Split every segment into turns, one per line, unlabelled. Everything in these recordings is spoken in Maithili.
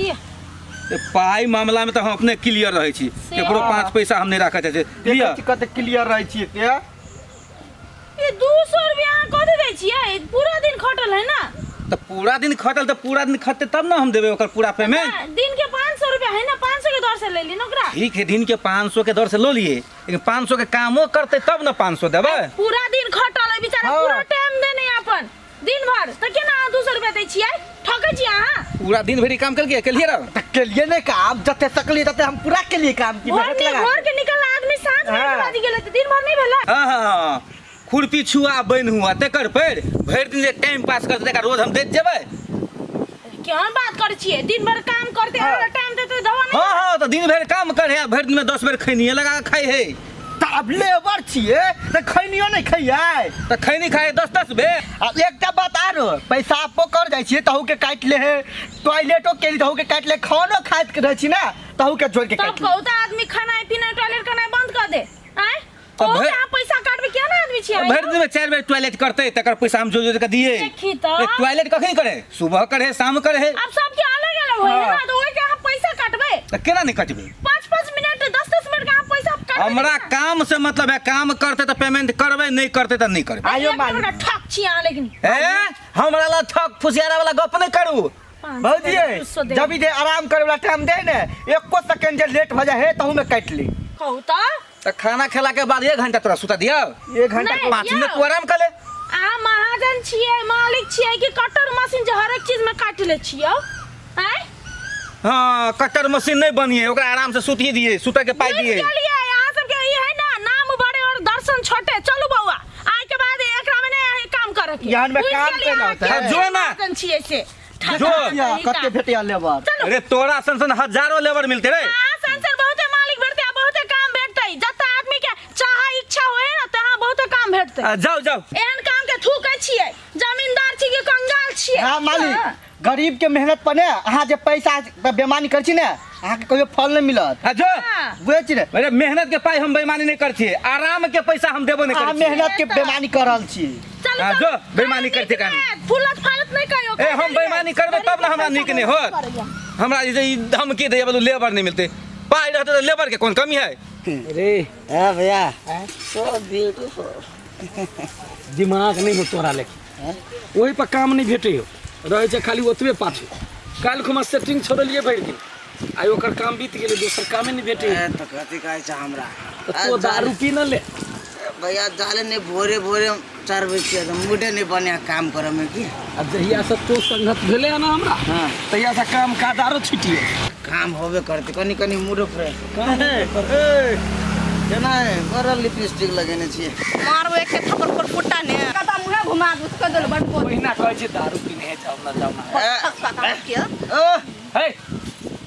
दिअ।
ए, पाइ मामला में तऽ हम अपने क्लियर रहै छी।
से
केकरो
हँ।
5 पैसा हम नहि राखऽ चाहै छी।
देखै
लिअ।
छी कते क्लियर रहै छियै से।
ई 200 रुपया अहाँ कथी दै छियै? पूरा दिन खटल है ना।
तऽ पूरा दिन खटल तऽ पूरा दिन खटतै तब ने हम देबै ओकर पूरा पेमेंट।
हाँ, दिन के 500 रुपया है ना, 500 के दर से ले ली ना ओकरा।
ठीक है, दिन के 500 के दर से लऽ लिए, लेकिन 500 के कामो करतै तब ने 500 देबै।
पूरा दिन खटल है बेचारा।
हाँ।
पूरा टाइम देने अपन दिन भर, तऽ केना अहाँ 200 रुपया दै छियै? ठकै छियै अहाँ।
पूरा दिन भरि काम केलकै, केलियै रह?
तऽ केलियै नहि काम, जते सकलियै तते हम पूरा केलियै काम की
भोर
मेहनत
में
लगा
भोर के निकल आदमी साँझ में
हाँ।
1 बजे गेलै तऽ दिन भर नहि भेलै।
हाँ हाँ हाँ, खुरपी छुआ बनि हुआ तेकर पैर भरि दिन जे टाइम पास करतै तकरा रोज हम दैत जेबै।
केहन बात करै छियै? दिन भर काम करते, हमरा टाइम देते धवा नहीं।
हाँ हाँ, तऽ दिन भरि काम करे आ भरि दिन में 10 बेर खैनिये लगा कऽ खाइ है।
तऽ आब लेबर छियै तऽ खैनियो नहि खैयै?
तऽ खैनी खाइ 10-10 बेर।
आ एकटा बात आरो, पैसा पकड़ जाइ छियै तहू के काटि ले है, टॉयलेटो केली तहू के काटि ले, खानो खाइत रहै छी ने तहू के जोड़ के
तब
काटि ले।
कहू तऽ आदमी खाना पीना टॉयलेट करनाइ बंद कऽ दे। आँय,
तऽ
कहू
भरि
तऽ अहाँ पैसा काटबै, केहन आदमी छियै अहाँ?
भरि दिन में 4 बेर टॉयलेट करतै तकर पैसा हम जोड़ जोड़ के दियै।
देखी तऽ।
ए, टॉयलेट कखनी करे? सुबह करे, शाम करे।
आब सबके अलग अलग होइ है
हाँ।
ना, तऽ ओहिके अहाँ पैसा काटबै?
तऽ केना नहि कटबै?
5-5 मिनट 10-10 मिनट के अहाँ पैसा काटबै।
हमरा काम से मतलब है, काम करतै तऽ पेमेंट करबै, नहि करतै तऽ नहि करबै।
आइयो
एक
मालिक।
नंबर ठक छी अहाँ लेकिन।
ए, हमरा ला ठक फुसियारा वाला गप नहि करू।
भौजी,
500 दे।
जब जे आराम करे वाला टाइम दे ने, एको सेकंड जे लेट भऽ जाइ है तहू में काटि ली।
कहू तऽ।
तऽ खाना खेला के बाद 1 घंटा तोरा सुता दियौ?
1 घंटा।
नहि,
5 मिनट
यौ।
तू आराम कर ले।
अहाँ महाजन छियै, मालिक छियै कि कटर मशीन जे हरेक चीज में काटि लै छियै? आँय।
हाँ, कटर मशीन नहीं बनिए, ओकरा आराम से सुती दिए, सुते के पाई
बुझि
दिए।
गेलियै अहाँ सबके ई है ना, नाम बड़े और दर्शन छोटे। चलू बौआ, आइ के बाद एकरा में नहीं काम करे के।
यहाँ में
बुझि
काम
गेलियै
केना
अहाँ
होतै?
के
जो ना।
महाजन छियै से।
जो।
कते भेटैया लेबर?
चलू।
अरे तोरा सन सन हजारों लेबर मिलते रे।
अहाँ सन सन बहुते मालिक भेटते आ बहुते काम भेटते। जतऽ आदमी के चाह इच्छा होए ना तहाँ बहुते काम भेटते।
आ, जाओ जाओ।
एहन काम के थूकै छियै, जमींदार छी कि कंगाल छियै?
हाँ मालिक,
हाँ।
गरीब के मेहनत पर ने अहाँ जे पैसा बेमानी करै छी ने, अहाँके कहियो फल नहि मिलत।
आ, जो।
हाँ।
बुझै छी ने?
अरे मेहनत के पाई हम बेईमानी नहीं करती, आराम के पैसा हम देबो नहीं
अहाँ
करती।
मेहनत के बेमानी कर रहल छी।
चलू
हाँ,
चलू।
जो, बेईमानी
खाना
करते
नीक
कानी।
नहि, फूलत फालत नहि कहियो।
ए, हम बेईमानी करबै तब ने हमरा नीक नहि होत। हमरा जे ई धमकी दैया बोलू लेबर नहीं मिलते, पाई रहते तो लेबर के कौन कमी है?
रे।
हाँ भैया, सो ब्यूटीफुल।
दिमाग नहीं हो तोरा, लेकिन ओहि पर काम नहीं भेटे हो, रहै छै खाली ओतबे पाछू। काल्हि खुमा सेटिंग छोड़लियै भरि दिन, आइ ओकर काम बीत गेलै, दोसर कामे नहि भेटे।
ए, तऽ कथी कहै छै हमरा?
तऽ तो दारू पी न ले।
भैया, जाले नहि भोरे भोरे 4 बजे छियै तऽ मूडे नहि बने काम करऽ मे की।
आ जहिया से तो संगत भेलै हन हमरा,
हाँ।
तहिया से काम काज आरो छुटिए।
काम होबे करतै, कनि कनि मूडो फ्रेश।
काम होबे करतै।
केना है बड़ा लिपस्टिक लगेने छियै?
मारबो एक थप्पड़ पर फुट्टा ने कता मुहे घुमा दू कह देल बड बोल।
ओहिना कहै छै दारू पीने जाउ ना, जाउ ना।
पता के
ओ
हे,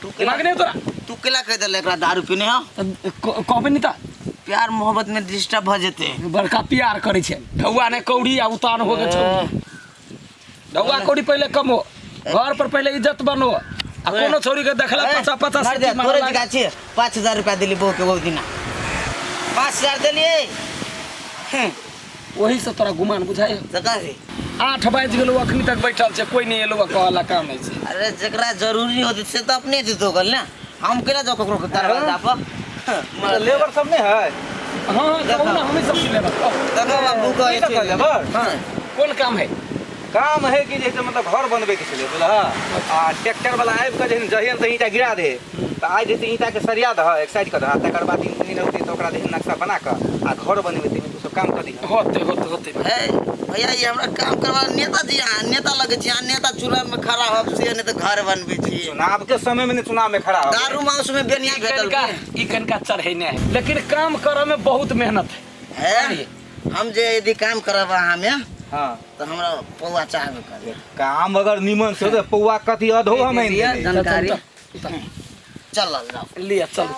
तू
दिमाग नहीं तोरा?
तू केला कह देल एकरा दारू पीने हो?
कहबै नहीं तऽ
प्यार मोहब्बत में डिस्टर्ब भऽ जेतै।
बड़का प्यार करै छै ढौआ ने कौड़ी आ उतान हो गेल छौ। ढौआ कौड़ी पहिले कमो, घर पर पहिले इज्जत बनो, आ कोनो छौड़ी के देखला पचा पचा
मार दे
सीटी मारऽ
तोरे
लागल।
जगह छियै। 5000 रुपया देली बहू के, ओहि दिना 5000 देलियै।
ओही से तोरा गुमान बुझाइ
तऽ कथी?
8 बाजि गेलौ, अखनी तक बैठल छै, कोई नहीं एलौ कहला काम होइ छै।
अरे जकरा जरूरी होतै से तऽ अपने देतौ कल ने, हम केना जाउ ककरो के दरवाजा पर?
लेबर सब नहीं है?
हाँ हाँ, कहू ना, हमी सब छी लेबर।
देखो बाबू कहै
की सब
छै।
लेबर?
हाँ, कोन काम है?
काम है कि जैसे मतलब घर बनबै के छलै बुझलह, आ ट्रैक्टर वाला आबि कऽ जहन जहियन तऽ ईंटा गिरा दे, तऽ आइ जैसे ईंटा के सरिया दह, एक साइड कऽ दह, तकर बाद इंजीनियर औतै तऽ ओकरा जहन नक्शा बना कऽ आ घर बनेबै, ताहिमे तू सब काम कऽ दिहऽ।
होते होते होते।
हे भैया, ई हमरा काम करवा नेताजी, अहाँ नेता लगै छी, अहाँ नेता चुनाव में खड़ा होब से नहि तऽ घर बनबै छी।
चुनाव के समय में ने चुनाव में खड़ा हो।
दारू मांस में बेनिया
ई
भेटल
कनिका ई कनिका चढ़ेने है, लेकिन काम करऽ में बहुत मेहनत है।
है। हम जे यदि काम करब अहाँ में
हाँ,
तऽ हमरा पौआ चाहबे करे।
काम अगर निमन से होतै, पौआ कथी अधो हम आनि देबै।
जानकारी चल जाओ।
लिअ चलू,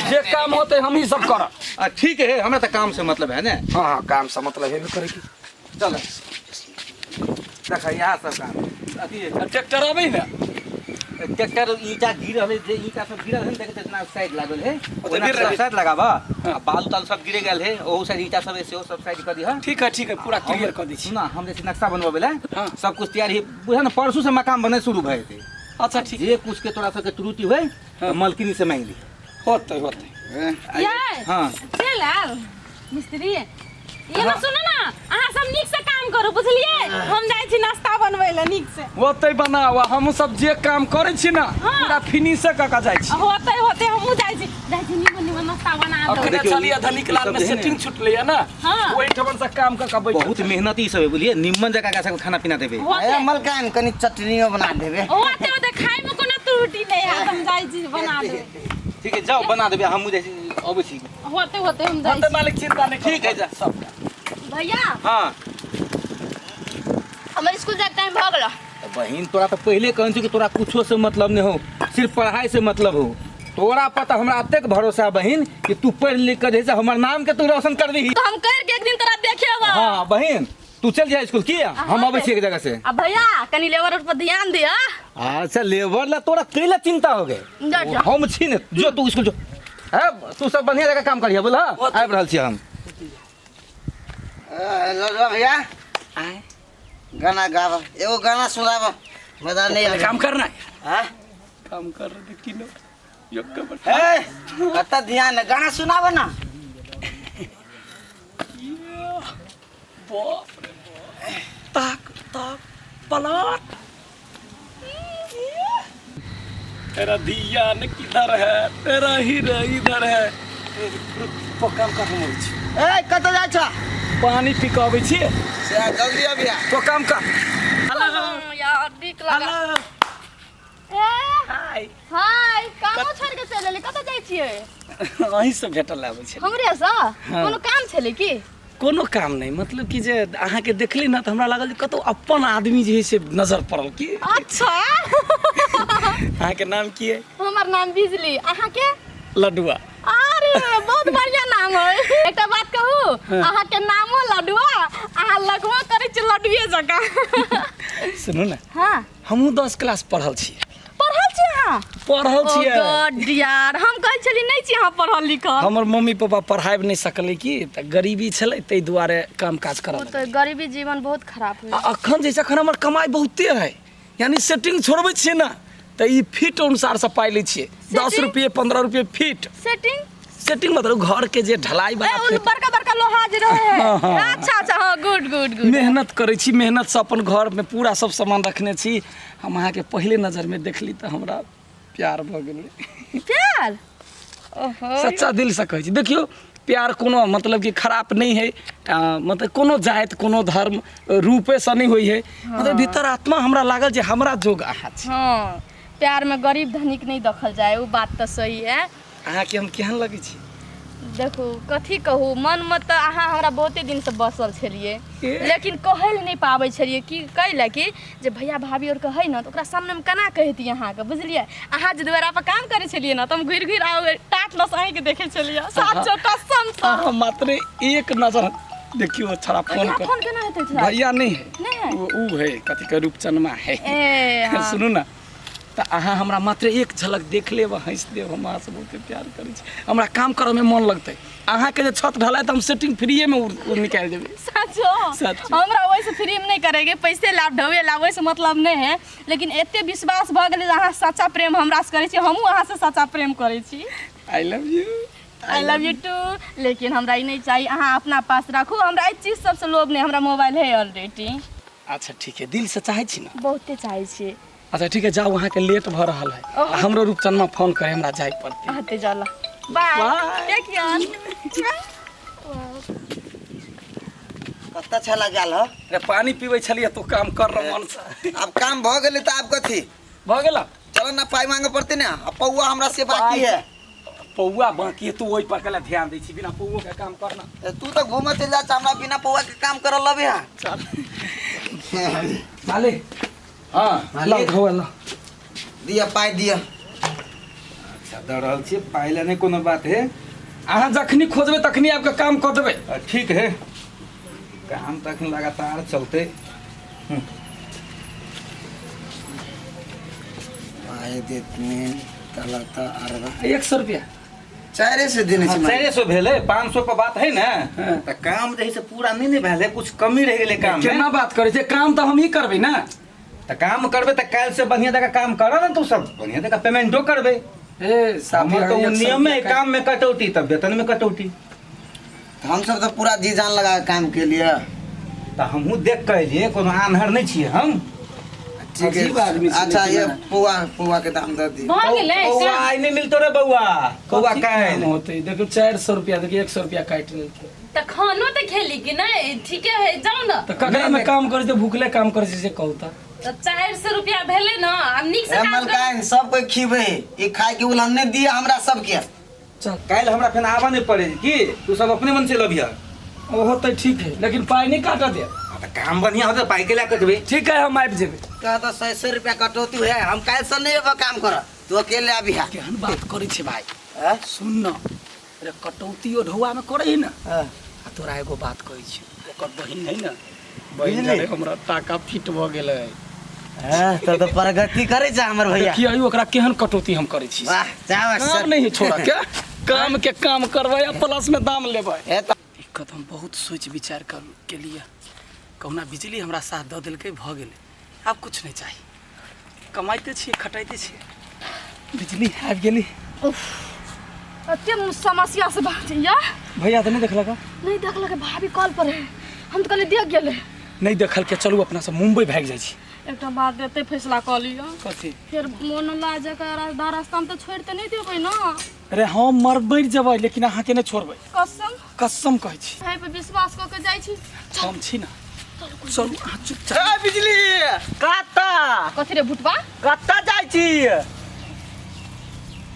जे काम होते हम ही सब करब।
आ ठीक है, हमरा तऽ काम से मतलब है ने।
हाँ हाँ, काम से मतलब हेबे करे की।
चल देख, इएह सब काम अथी।
ट्रैक्टर अबै ने?
ट्रैक्टर ईंटा गिरल है, जे ईंटा सब गिरल है ने, देखते इतना साइड लागल है।
ओते
ओना
गिर
सब
रहल।
साइड लगाबऽ आ बालू तालू सब गिरे गेल है, ओहू साइड ईंटा सब है, सेहो सब साइड कऽ दिहऽ।
ठीक है ठीक है, पूरा क्लियर कऽ दै छी।
सुना, हम जे छै नक्शा बनबऽ ला
हाँ।
सब कुछ तैयार है, बुझा ने, परसू से मकान बने शुरू भए जेतै।
अच्छा ठीक।
जे कुछ के तोरा सबके त्रुटि होय तऽ मलकिनी से मांगि ली।
होतै होतै।
ये
हाँ।
चल आयल मिस्त्री, ये ना सुनो ना, अहाँ सब नीक से काम करू, बुझलिए? हम जाइ छी नाश्ता बनबै लए नीक से।
होतै बनाओ, हमहूँ सब जे काम करै छी ना
हाँ।
पूरा फिनिशे कऽ के जाइ छी।
होतै होतै, हमहूँ जाइ छी, जाइ छी नीमन नीमन नाश्ता बना देबै।
अखने
देखियौ,
चलिए धनिक लाल
ई सब
में
जे है ने-
सेटिंग छुटलै ना,
हाँ।
ओहिठाम से काम कऽ के बैठल।
बहुत मेहनती सब है, बुझलिए? निम्मन जगह का सबके खाना पीना देबै।
ए
होतै
मलकान, कनि चटनियो बना देबे।
होतै होतै, खाइ में कोनो त्रुटि नहि हैत, हम जाइ छी बना देबै।
ठीक है, जाओ बना देबै, हमहूँ जाइ छी, अबै छी।
होतै होतै, हम जाइ
होतै
छी।
मालिक, चिंता नहि करू।
ठीक है, जा।
सब।
भैया,
हाँ।
हमर स्कूल जाके टाइम भऽ गेल।
बहिन, तोरा तऽ पहिले कहने छी कि तोरा कुछो से मतलब नहीं हो, सिर्फ पढ़ाई से मतलब हो। तोरा पर तऽ हमरा एतेक भरोसा है बहिन कि तू पढ़ लिख कर जैसे हमर नाम के तू रोशन कर दीही।
तो हम कर के एक दिन तोरा देखेबो।
हाँ बहिन, तू चल जा स्कूल, किया हम अबै छी एक जगह से।
आ भैया, कनि लेबर पर ध्यान दिअ।
अच्छा, लेबर ला तोरा कैला चिंता हो गए?
जा, जा।
हम छी ने, जो तू स्कूल जो। है तू सब बढ़िया जगह काम करिया, बोला आबि रहल छी हम।
लडुआ भैया, गाना गाब, एगो गाना सुनाब, मजा नहीं आवे।
काम करना है।
हाँ?
काम कर रहे किनो योग के बड़-
ए, कत्ता ध्यान है, गाना सुनाब ना।
बाप रे बाप, ताक ताक पलाट, तेरा धिया न किधर है, तेरा हीरा इधर है। तो काम कर हम छी।
ए, कतऽ जाइ छ?
पानी पी के अबै छी।
से जल्दी अबिया।
तो काम कर।
यार नीक लगा।
हेलो।
ए,
हाय।
हाय, कामो छोड़ के चलि एली, कतऽ जाइ छियै?
अहीं से भेटल आबै छै।
हमरे सँ? कोनो काम छलै की?
कोनो काम नहि, मतलब कि जे अहाँके देखली ने तऽ हमरा लागल जे कतौ अपन आदमी जे है से नजर पड़ल की।
अच्छा।
अहाँके नाम की है?
हमर नाम बिजली, अहाँके?
लड्डुआ।
अरे बहुत बढ़िया नाम है। एकटा बात कहू? अहाँके नामो लड्डुआ, अहाँ लगबो करै छी लड्डुए जकाँ।
सुनू ने।
हाँ।
हमहूँ 10 क्लास पढ़ल छी।
पढ़ल छी अहाँ?
पढ़ल
ओ
छियै।
गॉड यार, हम कहै छली नहि छी अहाँ पढ़ल लिखल।
हमर मम्मी पापा पढ़ाबि नहि सकलै की तऽ गरीबी छलै, ताहि दुआरे काम काज करऽ
ओ
लगलै।
तऽ गरीबी जीवन बहुत खराब होइ।
आ अखन जे छै, अखन हमर कमाइ बहुते है, यानी सेटिंग छोड़बै छियै ने तऽ ई फीट अनुसारसँ पाइ लै छियै, 10
सेटिंग?
रुपये 15 रुपये फीट।
सेटिंग?
सेटिंग मतलब घर के जे ढलाई
ए
वाला
ओ
फीट।
बड़का बड़का लोहा जे रहे है।
हाँ, हाँ।
अच्छा अच्छा, हाँ, गुड गुड गुड।
मेहनत करै छी, मेहनतसँ अपन घरमे पूरा सब सामान रखने छी। हम अहाँके पहिले नजरमे देखली तऽ हमरा प्यार भऽ गेलै।
प्यार? ओहो।
सच्चा दिलसँ कहै छी। देखियौ, प्यार कोनो मतलब कि खराब नहि है, मतलब कोनो जाति कोनो धर्म रूपेसँ नहि होइ है, मतलब भीतर आत्मा हमरा लागल जे हमरा जोग अहाँ छी।
हाँ, प्यार में गरीब धनिक नहीं देखल जाए, वो बात तो सही है।
अहाँके हम केहन लगै छी?
देखू, कथी कहू, मनमे तऽ अहाँ हमरा बहुते दिनसँ बसल छलियै, लेकिन कहै लए नहि पाबै छलियै कि कै लए कि जे भैया भाभी आओर कहै ने तऽ ओकरा सामनेमे केना कहितियै अहाँके, बुझलियै? अहाँ जे दुआरा पर काम करै छलियै ने तऽ हम घुरि घुरि आउ टाट लस अहीँके देखै छलियै, साचो कसमसँ।
अहाँ मात्र एक नजर देखियौ छड़ा फोन
भैया
कर।
फोन केना हेतै छड़ा?
भैया नहि है।
नहि है?
ओ है कथी के रूपचनमा है।
ए, हाँ।
सुनू ने, तऽ अहाँ हमरा मात्र एक झलक देख लेब, हँसि देब, हम अहाँसँ बहुते प्यार करै छी, हमरा काम करऽमे मन लगतै। अहाँके जे छत ढलाय तऽ हम सेटिंग फ्रीएमे ओ निकालि देबै।
सचो?
सचो।
हमरा ओहिसँ फ्रीमे नहि करैके, पैसे लाभ ढौए लाभ ओहिसँ मतलब नहि है, लेकिन एते विश्वास भऽ गेलै जे अहाँ सच्चा प्रेम हमरासँ करै छी, हमहूँ अहाँसँ सच्चा प्रेम करै छी।
I love you.
I love you too. लेकिन हमरा ई नहि चाही, अहाँ अपना पास राखू, हमरा एहि चीज सबसँ लोभ नहि, हमरा मोबाइल है ऑलरेडी।
अच्छा ठीक है, दिलसँ चाहै छी ने?
बहुते चाहै छी।
अच्छा ठीक है, जाउ, अहाँके लेट भऽ रहल है।
ओहो।
आ हमरो रूपचनमा फोन करे, हमरा जाय पड़तै।
आते जाला, बाय।
बाय।
Tech care.
कत्ता छला गेल हो?
अरे पानी पीबै छलियै, तू काम कर रह मन से।
आब काम भऽ गेलै तऽ आब कथी?
भऽ गेल।
चलो ना, पाइ मांगे पड़तै ने, आ पौआ हमरा से बाकी है।
पौआ बाकी है, तू ओहि पर कला ध्यान दै छी, बिना पौओ के काम करना।
ए, तू तऽ घूमऽ चलि जा, हमरा बिना पौआ के काम करऽ लबे है।
चल मालिक।
हाँ।
ला धोआ ला।
दिया पाइ दिया।
अच्छा, दऽ रहल छियै पाइ लए, नहि कोनो बात है।
अहाँ जखनी खोजबै तखनी आबि कऽ काम कऽ देबै।
ठीक है, काम तऽ एखन लगातार चलतै।
पाइ देतने तला तऽ अरबा।
100 रुपया।
400 देने छी।
400 भेलै, 500 पर बात है ने, तऽ काम जे है से पूरा नहि ने भेलै, कुछ कमी रहि गेलै काम में।
केना बात करै छै, काम तऽ हमही करबै ने।
तऽ काम करबै तऽ काल्हि से बढ़िया जकाँ काम करऽ ने तू सब, बढ़िया जकाँ पेमेंटो करबै।
ए साफे
हमर तऽ ओ
100
नियमे
रुपया
काम में कटौती तऽ वेतन में कटौती।
हम सब तऽ पूरा जी जान लगा के काम केलिए।
तऽ हमहूँ देख कऽ एलियै, कोनो आन्हर नहि छियै हम।
ठीक है।
अजीब आदमी छै।
अच्छा
लेकिन
ये
ना।
पौआ पौआ के दाम दे दी।
भऽ गेलै
बौआ आइ नहि मिलतो रे बौआ, बौआ
कथी काम
काल्हि
होतै? देखियौ 400 रुपया, देखियौ 100 रुपया काटि लेलकै।
तऽ खानो तऽ खेली कि नहि? ठीके है, जाउ ने।
तऽ ककरा में काम करै छै? भूखले काम करै छै से कहू तऽ।
तऽ 400 रुपया भेलै ने, आब नीक से
ए
काम करू।
मलकाइन सब कोई खीबे, ई खाय के उलहन नहीं दिए हमरा सबके।
चल
काल्हि हमरा फेर आबऽ नहि पड़े की तू सब अपने मन से लबिह।
ओहो तऽ ठीक है, लेकिन पाइ नहि काटऽ दे।
तऽ काम बढ़िया होतै पाइ के लए कटबै।
ठीक है, हम आबि जेबै।
कह तो 100 100 रुपया कटौती है, हम काल्हि से नहीं अबे काम करऽ, तू अकेले अबिहा।
केहन बात करै छै भाइ?
हैं?
सुन न रे, कटौती ओ ढौआ में करै है ने।
हाँ।
आ तोरा एगो बात कहै छी, ओकर बहिन है ने, बहिन जरे हमरा टाका फिट भऽ गेलै।
हाँ, तब तो प्रगति करे छै हमर भैया।
देखियौ ओकरा केहन कटौती हम करै छी।
वाह जाओ
काम
सर।
नहीं है छोड़ा के, काम के काम करबै आ प्लस में दाम लेबै।
ए तऽ
ई कदम बहुत सोच विचार कर के लिए कहुना बिजली हमरा साथ दऽ देलकै, भऽ गेलै। आब कुछ नहीं चाही, कमाइते छियै खटाइते छियै, बिजली आबि गेली।
कते समस्या से बात या।
भैया तऽ नहि देखलक?
नहीं देखलक, भाभी कॉल पर है, हम तऽ कहलियै देख गेलै।
नहि देखलकै, चलू अपना सब मुम्बई भागि जाइ छी।
एकटा बात देते फैसला कऽ लिअ।
कथी?
फेर मोन ला जकर आधा रास्ता में तऽ छोड़ि तऽ नहि देबै ने?
अरे हम मरि जेबै लेकिन अहाँके नहि छोड़बै।
कसम?
कसम कहै छी।
एहि पर विश्वास कऽ के जाइ छी।
हम छी ने, चलू अहाँ चुपचाप।
ए बिजली कत्ता?
कथी रे भुटबा?
कत्ता जाइ छी?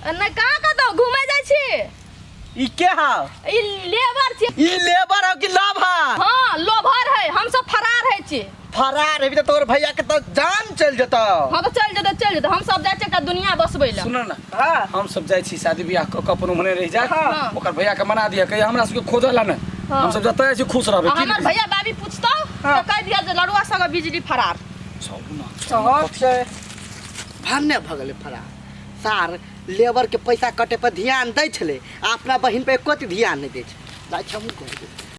नहि कहाँ कतौ घूमे जाइ छी।
ई के हाव?
ई लेबर छी।
ई लेबर हो कि लोभर?
हाँ लोभर है, हम सब फरार है छी।
फरार हेबी तऽ तोर भैया के तऽ जान चलि जेतौ।
हाँ तऽ चलि जेतै, चलि जेतै, हम सब जाइ छियै एकटा दुनिया बसबै लए।
सुन ना,
हाँ।
हम सब जाइ छी शादी बियाह कऽ के अपन उम्हरे रहि जाय।
हाँ।
ओकर भैया के मना दिया, कहिया हमरा सबके खोजऽ ला नहि।
हाँ।
हम सब जतऽ जाइ छी खुश रहबै।
आ
की
हमर भैया बाबी पूछतौ
हाँ।
तऽ कहि दिया जे लड़ुआ संग बिजली फरार।
चलू ना।
चल छै।
भन्ने भऽ गेलै फरार। सार लेबर के पैसा कटे पर ध्यान दै छलै आ अपना बहिन पर एको ध्यान नहि दै छै। जाइ छी हमहूँ कहबै।